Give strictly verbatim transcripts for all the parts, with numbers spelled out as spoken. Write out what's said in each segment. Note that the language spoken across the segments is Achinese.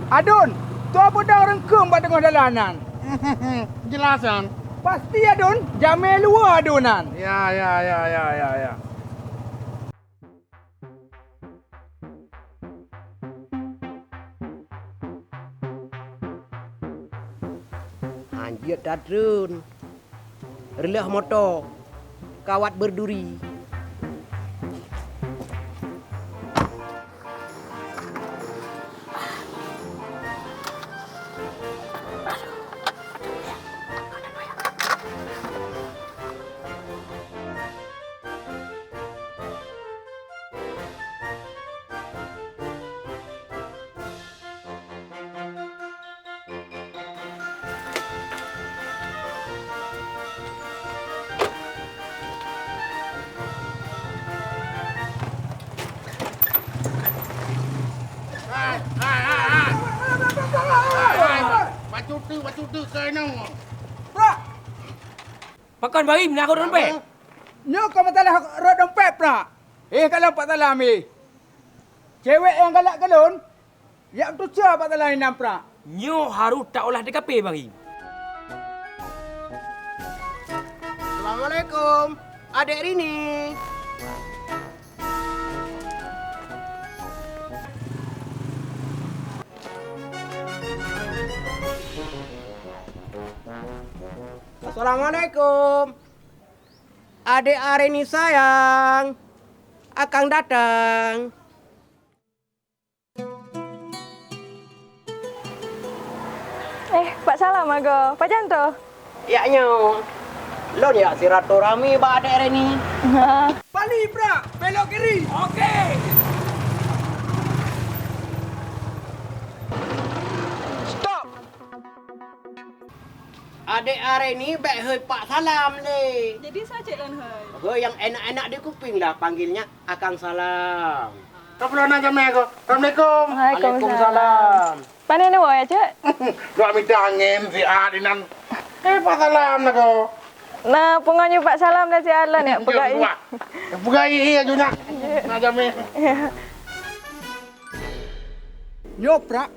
Adun, toh peudong reungkeum bak teungoh dalan nan? Jeulaih nyan. Pasti Adun, jamé luwa Adun nan. Ya, ya, ya, ya, ya, ya. Hanjeuet tatreun. Reuloh moto, kawat berduri. Hai, hai, hai, hai. Hai, hai. Bacut teuk, bacut teuk, keu inong. Brak! Pakon Baim na rhot dompet? Apa? Nyoe ka meusalah rhot dompet, Brak. Eh, kalon Pak Salam, eh. Cewek nyang galak keu lôn, jak tuca Pak Salam inan, Brak. Nyoe harôh taolah T K P, Baim. Assalamualaikum, Adek Rini. Assalamualaikum. Adek Arini sayang, akang datang. Eh, Pak Salam agoe, pajan toh? Yak nyoe. Lôn yak silaturahmi bak Adek Reni. Bali, Brak, belok kiri. Oke. Stop. Adek Areni bèk hôi Pak Salam lé. Jadi soe cit lôn hôi? Hôi nyang enak-enak di kuping lah, panggilnya Akang Salam. Ka pulang na jamé ko. Assalamualaikum. Waalaikumsalam. Waalaikumsalam. Pane neuwoe ya, Cek? Dua mita angén siat inan. Eh, Pak Salam na ko. Na peungon nyoe Pak Salam dan siat lôn ya, peugah i. Peugah i, iya, juna. Na jamé. Nyoe Prak,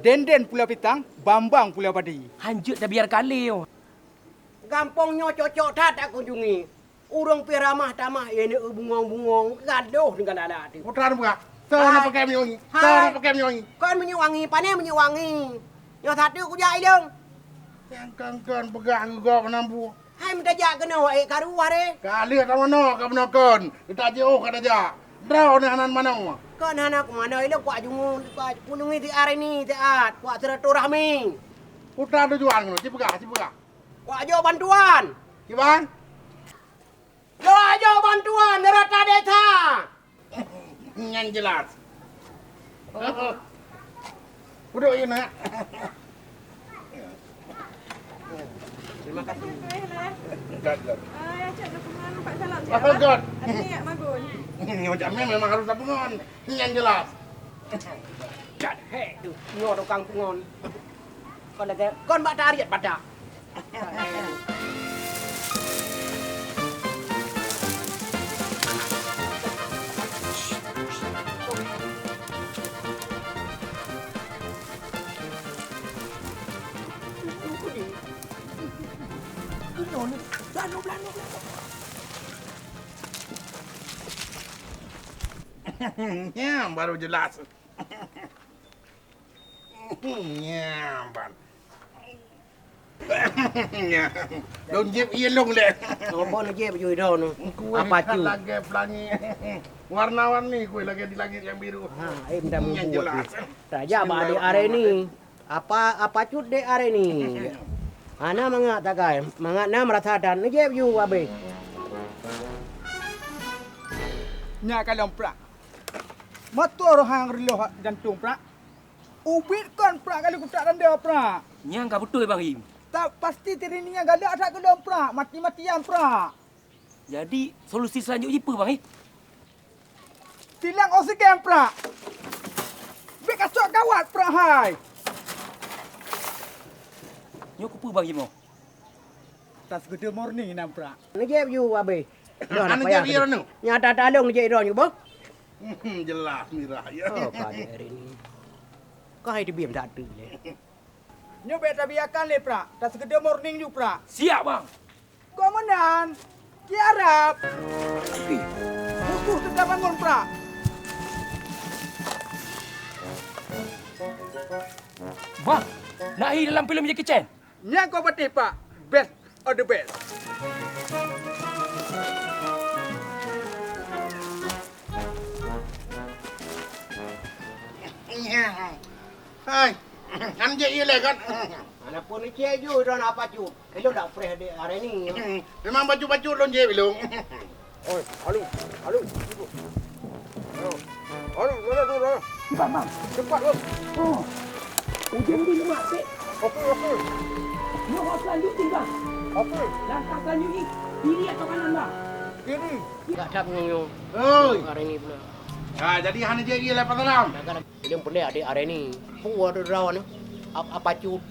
Denden Pulo Pitang, Bambang Pulo Padi. Hanjeuet tabiar kali nyoe. Gampông nyoe cocok that takunjungi. Ureueng pih ramah tamah, ié neuk bungong-bungong, gadôh ngon galak-galak teuh. Putra peugah, soe na pakai minyeuk wangi? Soe na pakai minyeuk wangi? Kon minyeuk wangi, pane minyeuk wangi. Nyoe satu kujak ilong. Nyang kon-kon peugah ngon gob meunan bu. Hai meutajak keunoe, ék karu aré. Ka lheueh tamanoe ka meunoe kon, geutak jiôh ka tajak. Droeneuh hana manoe. Kon hana kumanoe, ilong kuat jungun, kuat kunungi si Areni siat, kuat silaturahmi. Putra tujuan keunoe, cipeugah, cipeugah. Wak jok bantuan. Kiban? Lôn jok bantuan rata desa. Nyan jelas. Oh. Duduk je, nak. Terima kasih. Gad, gad. Ah, ya, cok dukungan Pak Salam, cok. Apa, gad? Ada niat magun. Ni macam ni memang harus dukungan. Nyan jelas. Gad, hek tu. Nyoe tukang pungon. Kon lagèe kon bak tariet badak. Nyan baru jelas. Nyan ban. Nyan. Lôn jieb ié lôn lé. Soe ban jieb ju idong nyoe? Kueh apa cu? Lagèe pelangi. Warna-warni kueh lagèe di langit yang biru. Ha, eh, minta nyan jelas. Raja bak Adek Areni. Apa, apa cut Dek Areni? Hana mangat takai. Mangat na meurasa dan neujieb ju abéh. Nyak kalon Prak. Moto roh hang reuloh jantung Prak. Ubit kon Prak kali kutak tanda Prak. Nyang ka beutôi Bang Im. Tak pasti tiri ni nyang galak that keulom Prak, mati-matian Prak. Jadi solusi selanjutnya apa Bang Im? Tilang oksigen Prak. B Gawat, Prak hai! Nyoe keupeue bang jimoe? Tas gede morning nang, Prak. Neujép ju abéh. Hana payah jép ju. Nyoe ata talong neujép droe nyoe, boh. Jeulaih mirah, ya. Oh, ka deh hari ni. Ka hai teubiet that tu lé. Nyoe bèk tabiakan lé, Prak. Tas gede morning ju, Prak. Siap, bang. Komandan, kiarab. Musuh teuka bangon, Prak. Bang, na hi dalam filem Jackie Chan. Nyan kau patéh, Pak. Best of the best. Hai, kan jép ie lé kan? Mana pun cek ju droe apa cut. Ilong dak preh dek hari ni. Memang bacut-bacut lôn jép ilong. Oi, alu, alu. Alu, alu, alu, alu. Cepat, bang. Cepat, bang. Oh. Ujung di lemak sih. Oke, oke. Nyoe selanjutnya, bang. Oke. Langkah selanjutnya kiri atau kanan, bang? Kiri. Gak dak nyoe. Oi. Hari ni pula. Ah, jadi hana jép ie lé Pak Salam. Ilong peureulèe adek aré ni. Peue droe ni? Ap-, apa cut?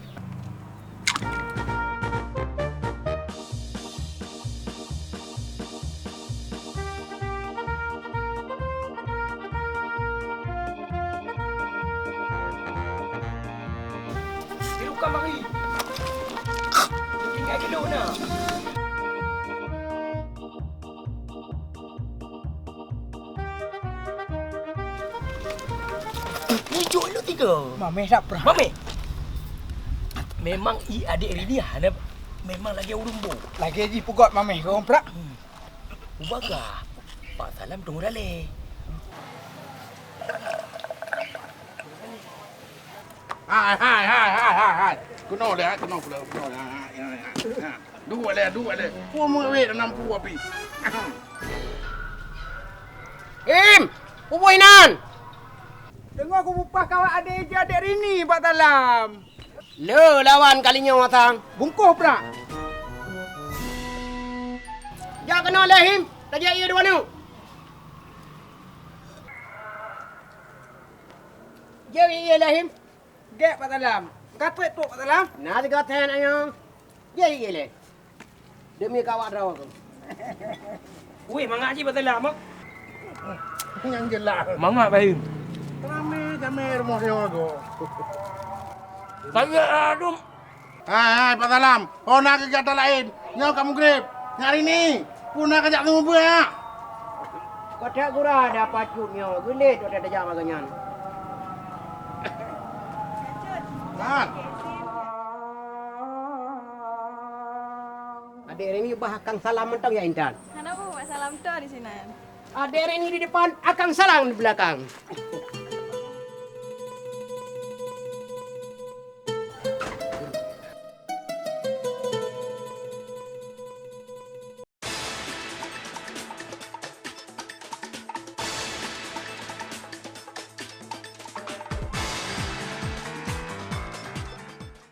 Dirukam mari. Tinggal dulu nah. Muncul lu tiga. Mameh tak pernah. Mameh. Memang i adik Rini hana memang lagi urumbu. Lagi ji peugöt mameh kau prak. Hmm. Ubaga. Pak Salam tunggu daleh. Hai, hai, hai, hai, hai, hai. Keunoe lé, keunoe pula, keunoe lé. Hai, hai, hai, hai. Duek lé, duek lé. Peue meuwét nam peue api. Im, peue buet inan? Teungoh kupeupah kawak adé jih adék Rini bak dalam. Le lawan kali nyoe watang. Bungkôh prak. Jak keunoe lé Him, tajak ie dua nu. Jeuet ie lé Him. Gèt Pak Salam. Gatot trok Pak Salam. Na sigoe that anyong. Jeuet ie lé. Demi kawak droe keuh. Weh, mangat jih Pak Salam, ah. Nyang jeulaih. Mangat, Pak Him. Ramé jamé rumoh nyoe goe. Banyak adum. Hai, hai, Pak Salam. Ho na kegiatan laén? Nyoe ka meugreb. Nyak Rini, peue na kajak seumeubeuet? Ka that gura dapat cut nyoe, geulet watèe tajak bak geuh nyan. Nah. Adék Rini bah Akang Salam mantong ya, Intan? Hana bu, Mak Salam to di sinan. Adék Rini di depan, Akang Salam di belakang.